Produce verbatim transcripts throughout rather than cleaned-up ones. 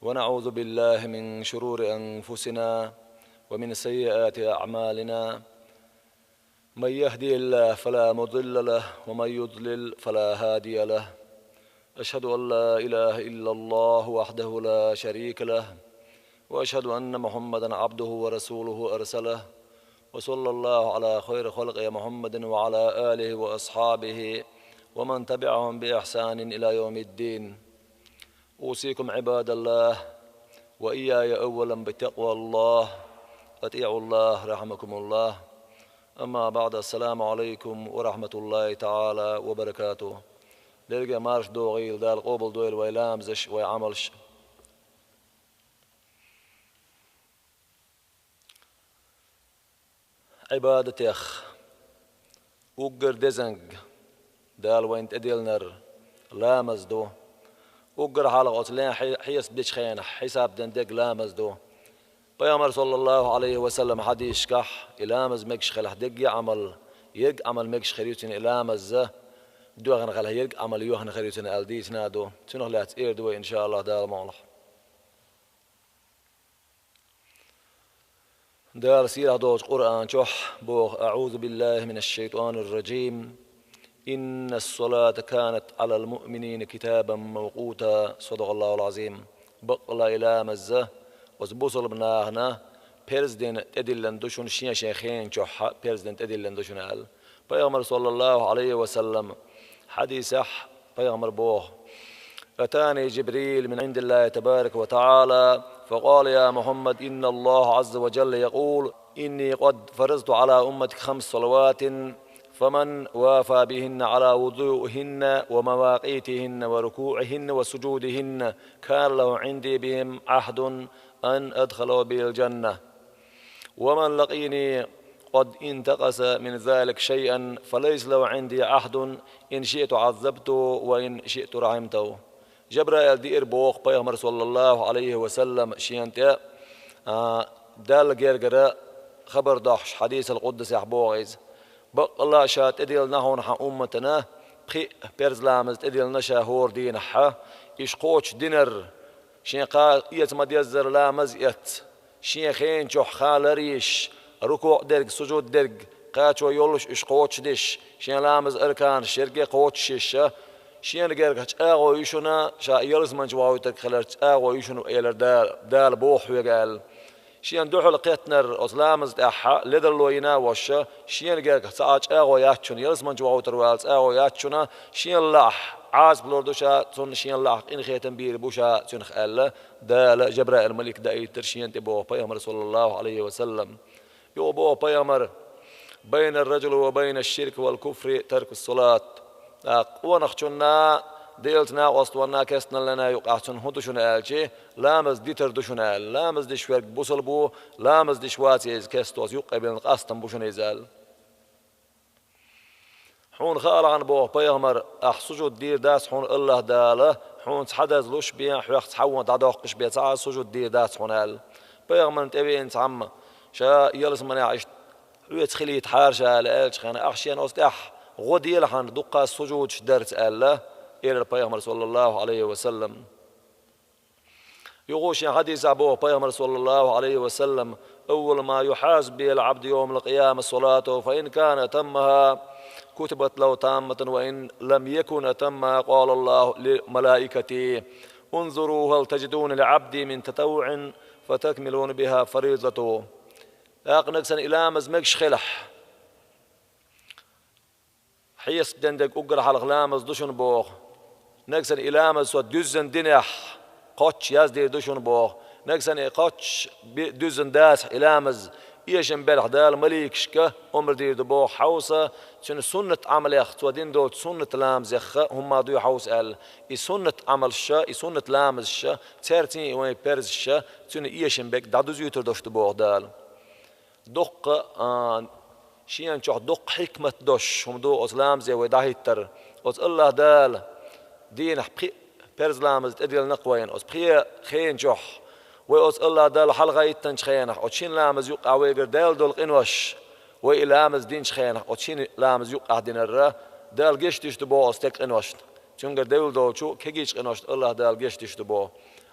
ونعوذ بالله من شرور أنفسنا ومن سيئات أعمالنا. من يهده الله فلا مضل له ومن يضلل فلا هادي له. أشهد أن لا إله إلا الله وحده لا شريك له، وأشهد أن محمدا عبده ورسوله أرسله، وصلى الله على خير خلقه محمد وعلى آله وأصحابه ومن تبعهم بإحسان إلى يوم الدين. أوصيكم عباد الله وإياي أولا بتقوى الله. أطيعوا الله رحمكم الله. أما بعد، السلام عليكم ورحمة الله تعالى وبركاته. Дерриге марша догӀийла, Дала къобалдойла вай ламазаш, вай Ӏамалш. Ӏибадатех уггар дезанг Дала вайна тӀедиллинарг ламаз ду. Уггар хьалха оцу лен хье-, хьесап дечу хенахь хьисап ден дерг ламаз ду. Пайхамар, саллаллаху Ӏалайхи ва саллам, хьадисашкахь, и ламаз мегаш хилахь дерриге а Ӏамал, ерг а Ӏамал мегаш хир ю цуьнан и ламаза, доьхна хилахь ерг а Ӏамал йоьхна хир ю цуьнан аьлла дийцина а ду. Цунах лаьцна эр ду вай, иншааллахӀ, Дала мукъ лахь. Дала сийлахь долчу Къуръан чохь боху: أعوذ بالله من الشيطان الرجيم. إن الصلاة كانت على المؤمنين كتابا موقوتا. صدق الله العظيم. Баккъалла и ламаза оцу бусалба нахана перз дина тӀедиллина ду шуна, шен-шен хенан чохь перз дина тӀедиллина ду шуна аьлла. Пайхамар, саллаллаху Ӏалайхи ва саллам, хьадисехь пайхамар боху: أتاني جبريل من عند الله تبارك وتعالى، فقال: يا محمد، إن الله عز وجل يقول: إني قد فرضت على أمتك خمس صلوات، فمن وافى بهن على وضوئهن ومواقيتهن وركوعهن وسجودهن كان له عندي بهم عهد أن أدخله به الجنة. ومن لقيني قد انتقص من ذلك شيئا فليس له عندي عهد إن شئت عذبته وإن شئت رحمته. Жабраил диира боху пайхамар, саллаллаху Ӏалайхи ва саллам, шена тӀе, а, Далла гергара хабар дохьуш, хьадисал къуддасехь боху иза. Баккъалла ша тӀедиллина хьуна хьан умматана пхиъ перз ламаз тӀедиллина ша хӀора дийнахь, иша кхочушдинарг, шен кхаа эца ма-деззара ламаз эцна, шен хенан чохь хаа ларъеш, рукуъ дерг, сужуд дерг, кхачо йолуш уьш кхочушдеш, шен ламазан арканаш ерриге а кхочушъеш, шена гергахь чӀагӀо ю шуна, ша ялсаманчу вохуьйтург хиларца чӀагӀо ю шуна, элира Дала, Дала боху хьоьга аьлла. Шена дуьхьал кхеттинарг оцу ламаза тӀехь ледарло йина а волуш, шена гергахь цхьа а чӀагӀо яц шуна, ялсаманчу вохуьйтур вала цӀа а яц шуна, шена лаахь Ӏазап лур ду ша цунна, шена лаахь къинхетам бийр бу ша цуьнах аьлла, Дала Жабраил малик даийтира шена тӀе боху пайхамар, саллаллаху Ӏалайхи ва саллам. Юха боху пайхамар: بين الرجل وبين الشرك والكفر ترك الصلاة. ТӀаккха къонахчунна, Делаца накъостонна, кестналлина юкъахь цунна хӀун ду шуна аьлча, ламаз дитар ду шуна аьлла. Ламаз деш верг бусалба ву, ламаз деш вац иза кеста оцу юккъе биллина къастам бу шуна иза аьлла. Хьуна хаалахьана, боху пайхамар, ахь сужуд дийр дац хьуна АллахӀ Дала, хьуна цхьа дазлуш бен, хьоьх цхьа вон дӀадоккхуш бен цхьа а сужуд дийр дац хьуна аьлла. Пайхамарна тӀевеана цхьамма, ша ялсаманехь иштта хьоьца хилийта хьара ша аьлла аьллачу хенахь, ахь шена оцу тӀехь гӀо делахьана дуккха а сужудаш дарца аьлла, элира пайхамар, саллаллаху Ӏалайхи ва саллам. Юха шен хьадисехь боху пайхамар, саллаллаху Ӏалайхи ва саллам: أول ما يحاسب به العبد يوم القيامة صلاته، فإن كان أتمها كتبت له تامة، وإن لم يكن أتمها قال الله لملائكته: انظروا هل تجدون لعبدي من تطوع فتكملون بها فريضته. ТӀаккха нагахь санна и ламаз мегаш хилахь, хьесап ден дерг уггар хьалха ламаз ду шуна боху. Нагахь санна и ламаз со дуьззина динехь, кхоччуш яздийр ду шуна боху. Нагахь санна и кхоччуш би-, дуьззина дацахь и ламаз, эшам белахь, Дала маликашка омра дийр ду боху: хьовса, цуьнан суннат Ӏамалех, цо дина долчу суннат ламазех хӀумма дуй хьовса аьлла. И суннат Ӏамалша, и суннат ламазша, цаьрца а вайн перзаша, цуьнан эшам берг дӀадузуьйтур долуш ду боху Дала. Дуккха, а, шена чохь дуккха хьикмат долуш хӀума ду оцу ламазе вай дӀахӀиттар. Оцу АллахӀ Дала дийнахь пхи перз ламаз тӀедиллина-кх вайна. Оцу пхи хенан чохь вай оцу АллахӀ Далла хьалха хӀиттинчу хенахь, оцу шина ламаз юккъахь вайгара даьлла долу къинош, вай и ламаз динчу хенахь, оцу шина ламаз юккъахь динарра, Дала гечдеш ду боху оцу стеган къиношна. Цуьнгара девлла долчу кегийчу къиношна АллахӀ Дала гечдеш ду боху.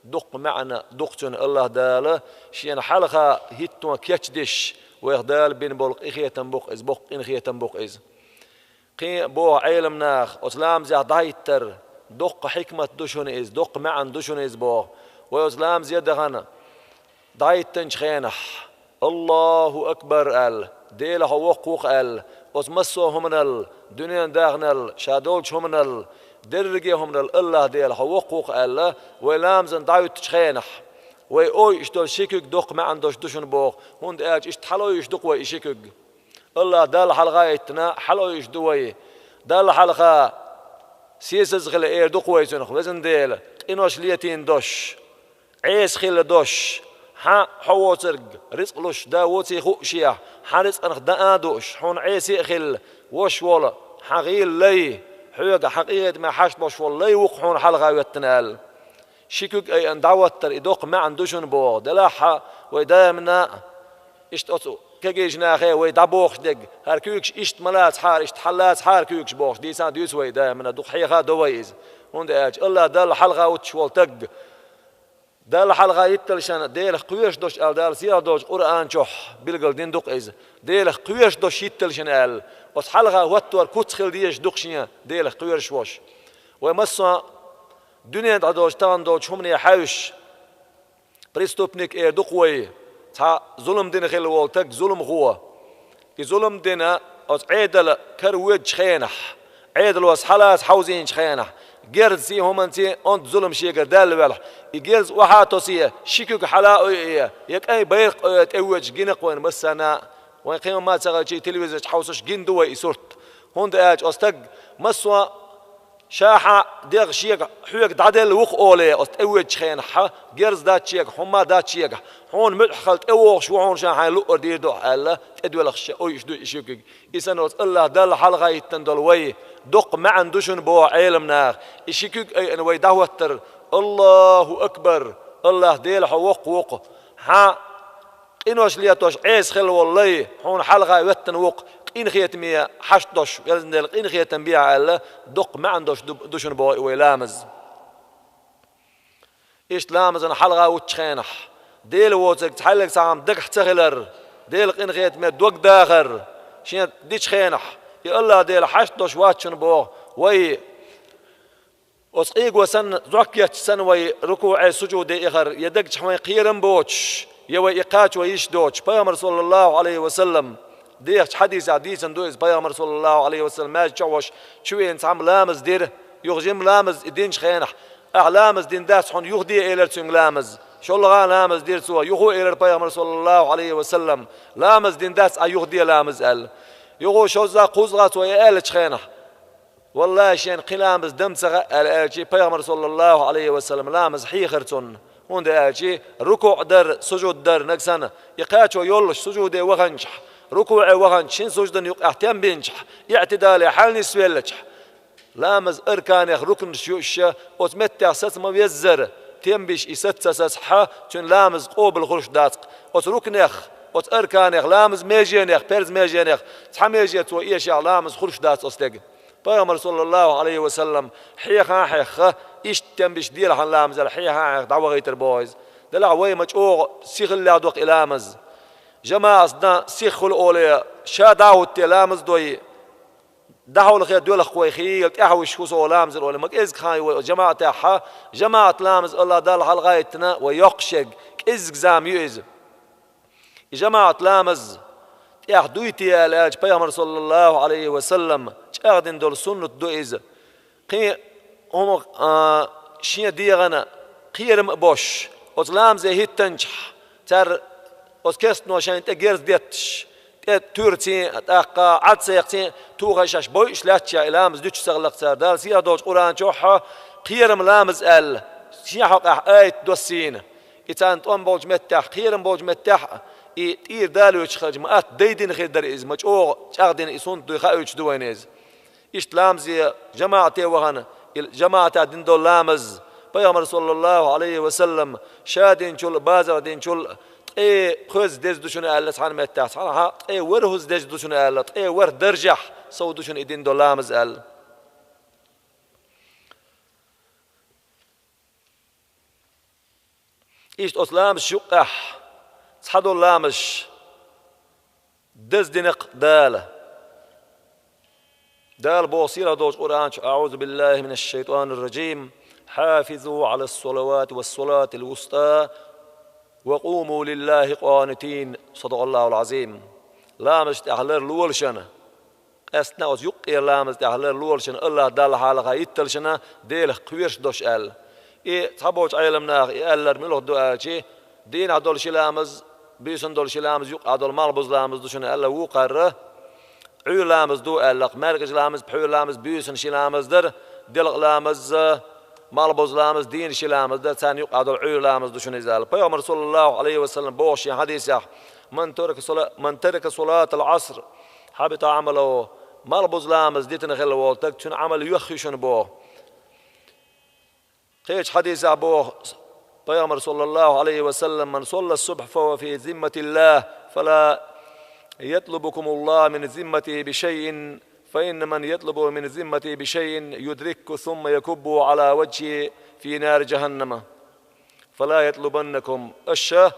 Дукха маьӀна ду-кх цуьнан. АллахӀ Дала шена хьалха хӀитто кечдеш, вайх Дала бина болу къинхетам бу-кх иза, боккха къинхетам бу-кх иза. Кхин а боху Ӏеламнаха, оцу ламазехь дӀахӀиттар, доккха хьикмат ду шуна иза, доккха маьӀна ду шуна иза боху. Вай оцу ламазе дахана дӀахӀиттинчу хенахь, «АллахӀу акбар», аьлла, «Дела, хьо воккха ву-кх», аьлла, оцу массо а хӀуманал, дуьненан даханал, ша долчу хӀуманал, дерриге а хӀуманал АллахӀ Дела, хьо воккха ву-кх аьлла, вай ламазан дӀахӀуьттучу хенахь, вай ойуш долу ши куьг доккха маьӀна долуш ду шуна боху, хӀунда аьлча иштта хьалаойуш ду-кх вай и ши куьг. АллахӀ Далла хьалха а хӀиттина, хьалаойуш ду вай. Далла хьалха сесаза хила эр ду-кх вай цунах, везан Дела, къинош летийна долуш, Ӏеса хилла долуш, хьан хьо воцург рицкъ луш, да воций хууш, хьан рицкъанах даа а дууш, хьуна Ӏеса а хилла, вош волу, хьан гӀийла лай, хьоьга хьан къинхетаме хьашт болуш волу лай ву-кх хьуна хьалха хӀоьттина аьлла. Ши куьг айина дӀахӀоттар и доккха маьӀна ду шуна боху, делахь а вай даимна а, иштта оцу кегийчу нахе вай дӀабохуш дерг, хӀара куьйгаш иштта ма лацахьара, иштта хьаллацахьара куьйгаш бохуш, дийцахь а дуьйцу вай даимна, дукха хьеха а до вай иза. ХӀунда аьлча АллахӀ Далла хьалха хӀуттуш волу таг, Далла хьалха хӀитталшан Делах кхоьруш долуш аьлла Дала сийлахь долчу Къуръан чохь билгалдина ду-кх иза. Делах кхоьруш долуш хӀитталшан аьлла, оцу хьалха хӀоттор куц хила дезаш ду-кх шен Делах кхоьруш волуш. Вай массо а дуьнен тӀехь долчу тахана долчу хӀумане хьаьвсаш, преступник эр ду-кх вай, цхьа зулам дина хилла волу таг, зуламхо. И зулам дина оцу Ӏедалан кара воьдучу хенахь, Ӏедало схьалаца хьовзийначу хенахь, герзаций, хӀуманций онда зулам шегара даьлла велахь, и герз охьа а тосий, ши куьг хьала а ойий, я кӀайн байракх а ойий, тӀевоьдуш гина-кх вайна массарна а. Вайн кхин ма ца хилчий, телевизорчу хьовсуш гина ду вай и сурт. ХӀунда аьлча оцу стаг массо а ша хьан дегӀ шега хьоьга дӀаделла ву-кх олий, оцу тӀевоьдучу хенахь, герз дац шега, хӀумма дац шега, хьуна муьтӀахь хила тӀевогӀуш ву хьуна ша, хьайна луъур дийр ду хьо аьлла, тӀедоьлхуш ойуш ду и ши куьг. И санна оцу АллахӀ Далла хьалха хӀиттина долу вай, доккха маьӀна ду шуна боху Ӏеламнаха, и ши куьг айина вай дӀахӀоттар, АллахӀу акбар, АллахӀ Дела, хьо воккха ву-кх, хьан къинош летош Ӏеса хилла волу лай хьуна хьалха хӀоьттина ву-кх, къинхетаме хьашт долуш, везан Дела, къинхетам бехьа аьлла, доккха маьӀна долуш ду, ду шуна боху и вай ламаз. Иштта ламазан хьалха хӀуттучу хенахь, Дела воцург цхьаьллиг цхьа хӀума дагахь ца хилар, Делан къинхетаме дог дахар, шен дичу хенахь, и АллахӀ Дела хьашт долуш вац шуна боху вай. Оцу къийго санна, зӀок етташ санна вай рукуӀе, сужуде эхар, я дагчохь вайн кхерам боцуш, я вай и кхачо йиш доцуш, Пайхамар, саллаллаху Ӏалайхи ва саллам, дехачу хьадисехь дийцина ду иза, Пайхамар, саллаллаху Ӏалайхи ва саллам, маьждиг чохь волуш, чу веана цхьамма ламаз дира, юха жима ламаз и динчу хенахь, ахь ламаз дина дац, хьуна юха де, элира цуьнга ламаз. ШолгӀа а ламаз дира цо, юха элира Пайхамар, саллаллаху Ӏалайхи ва саллам, ламаз дина дац, ахь юха де ламаз аьлла. Юха шозза, кхузза цо и аьллачу хенахь, валлахӀи, шена кхин ламаз дан ца хаьа аьлла аьлчи, Пайхамар, саллаллаху Ӏалайхи ва саллам, ламаз хьехира цунна. ХӀунда аьлчи, рукуӀ дар, сужуд дар, нагахь санна, и кхачо йоллуш, сужуде ваханчохь, рукуӀе ваханчохь, шина суждан юкъахь тем бинчохь, иӀтидале хьал нисвеллачохь, ламаз арканех, рукнаш ю уьш, оцу меттехь саца ма веззара, тем биш и саца ца сацахь, цуьнан ламаз къобал хуьлуш дац-кх. Оцу рукнех, оцу арканех, ламаз меженех, перз меженех цхьа меже цо эшехь, ламаз хуьлуш дац оцу стеган. Пайхамар, саллаллаху Ӏалайхи ва саллам, хьеха а хьехна, иштта тем биш делахьан ламаз аьлла, хьеха а хьехна дӀавахийтар боху иза. Делахь вай ма чӀогӀа сихаллехь ду-кх и ламаз. ЖамаӀатна сиххула олий, ша дӀахӀуттий ламаз дой, дӀахьулхе доьлху вай хийла, тӀаьхьа вуьш хӀусо ламазар олий, ма кӀезиг хан ю вай жамаӀатехь, жамаӀат ламаз АллахӀ Далла хьалха хӀиттина вай йоккхуш ерг, кӀезиг зама ю иза. И жамаӀат ламаз тӀехь дуй те аьлла аьлча, Пайхамар, саллаллаху Ӏалайхи ва саллам, чӀагӀдина долу суннат ду иза. Кхин хӀума, а, шен дегӀана кхерам а беш, оцу ламазе хӀиттанчохь, цара оцу керстано шайна тӀе герз детташ, тӀе туьрций, тӀаккха Ӏад сехций, тухий шаьш бойуш лаьтташ, и ламаз дуьтуш ца хиллакх цара. Дала сиха долчу Къуръан чохь кхерам ламаз аьлла, шен хьокъехь аят доссийна. И царна тӀом болчу меттехь, кхерам болчу меттехь а, и тӀера далоьцуш хилча, ма атта дайдина хир дара иза, ма чӀогӀа чӀагӀдина и суннат дуй хаийтуш ду вайна иза. Иштта ламазе жамаӀате вахана, и жамаӀатехь дина долу ламаз, Пайхамар, саллаллаху Ӏалайхи ва саллам, ша динчул а, базар динчул а, ткъе кхоьзза деза ду шуна аьлла цхьана меттехь, цхьанхьа ткъе ворхӀазза деза ду шуна аьлла, ткъе ворхӀ даржехь сов ду шуна и дина долу ламаз аьлла. Иштта Иштта оцу ламазаш юккъехь цхьадолу ламазаш даздина-кх Дала. Дала боху сийлахь долчу Къуръан чу: «أعوذ بالله من الشيطان الرجيم. حافظوا على الصلوات والصلاة الوسطى وقوموا لله قانتين». صدق الله العظيم. Ламазаш тӀехь лар лолашна, къаьстина оцу юккъера ламаза тӀехь лар лолашна, АллахӀ Далла хьалха йитталшна, Делах кхоьруш долуш аьлла. И цхьаболчу Ӏеламнаха и аьллар муьлха ду аьлчи, дийнахь долу ши ламаз, буьйсанна долу ши ламаз, юккъехь долу малхбуза ламаз ду шуна аьлла, вукхара Ӏуьйра ламаз ду аьлла-кх, маьркӀажа ламаз, пхьуьйра ламаз, буьйсанна ши ламаз дара, делкъа ламаз, малхбуза ламаз, дийнахь ши ламаз дара, царна юккъехь долу Ӏуьйра ламаз ду шуна иза аьлла. Пайхамар, саллаллаху Ӏалайхи ва саллам, боху шен хьадисехь: «من ترك صلا-، من ترك صلاة العصر حبط عمله». Малхбуза ламаз дитина хилла волу стаг, цуьнан Ӏамал йоьхна ю шуна боху. Кхечу хьадисехь боху Пайхамар, саллаллаху Ӏалайхи ва саллам: «من صلى الصبح فهو في ذمة الله، فلا يطلبكم الله من ذمته بشيء، فإن من يطلبه من ذمته بشيء يدركه ثم يكبه على وجهه في نار جهنم». «فلا يطلبنكم». Аша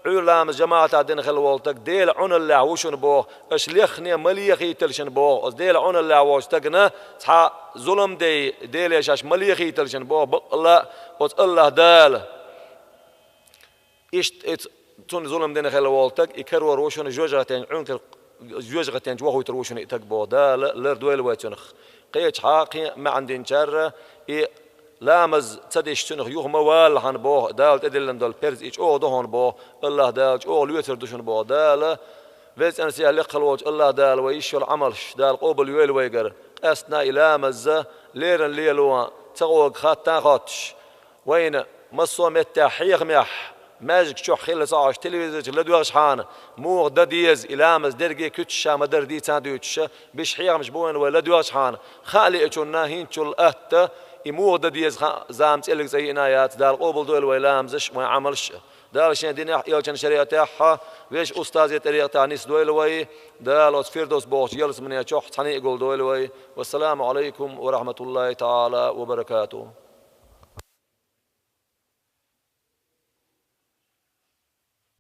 Ӏуьйра ламаз жамаӀатехь дина хилла волу стаг Делан Ӏуналлехь ву шуна боху, аша леххане ма лехийталшна боху, оцу Делан Ӏуналлехь волчу стагана цхьа зулам дей, Деле шаьш ма лехийталшна боху, баккъалла а оцу АллахӀ Дала. Иштта и ц-, цунна зулам дина хилла волу стаг, и карор ву шуна жоьжахатин Ӏуьнкара, жоьжахатин чу вохуьйтур ву шуна и стаг боху, Дала лардойла вай цунах. Кхечахьа кхин а маьӀна динчара, и ламаз ца деш цунах юха ма валалахьана боху, Дала тӀедиллина долу парз и чӀогӀа ду хьуна боху, АллахӀ Дала чӀогӀа лоьцур ду шуна боху. Дала Веза ЦӀенцехь лекха волчу АллахӀ Дала вай йиш йолу Ӏамалш Дала къобал йойла вайгара, къаьстина и ламазза леррина лело ца гӀога хатта а хоттуш, вайна массо а меттехь хьехамехь, маьждиг чохь хилла ца Ӏаш, телевизор чу ладоьгӀчхьана, муха дан деза, и ламаз дерриге а куьцаш ша ма-дарра дийца а дуьйцуш, биш хьехамаш бу вайна вай ладоьгӀчхьана, хаа лиъчунна хӀинцачул атта, и муха дан деза хаа зама цӀиллиг цӀа йиъна а яц, Дала къобал дойла вай ламазаш а, вайн Ӏамалш а. Дала Шен динехь а, Элчан шариӀатехь а, вешан устазийн тӀарикъатехь нисдойла вай, Дала оцу Фирдовс бохучу ялсамане чохь цхьаьна а гулдойла вай. Вассаламу Ӏалайкум ва рахьматуллахӀи таӀала ва баракатухӀу.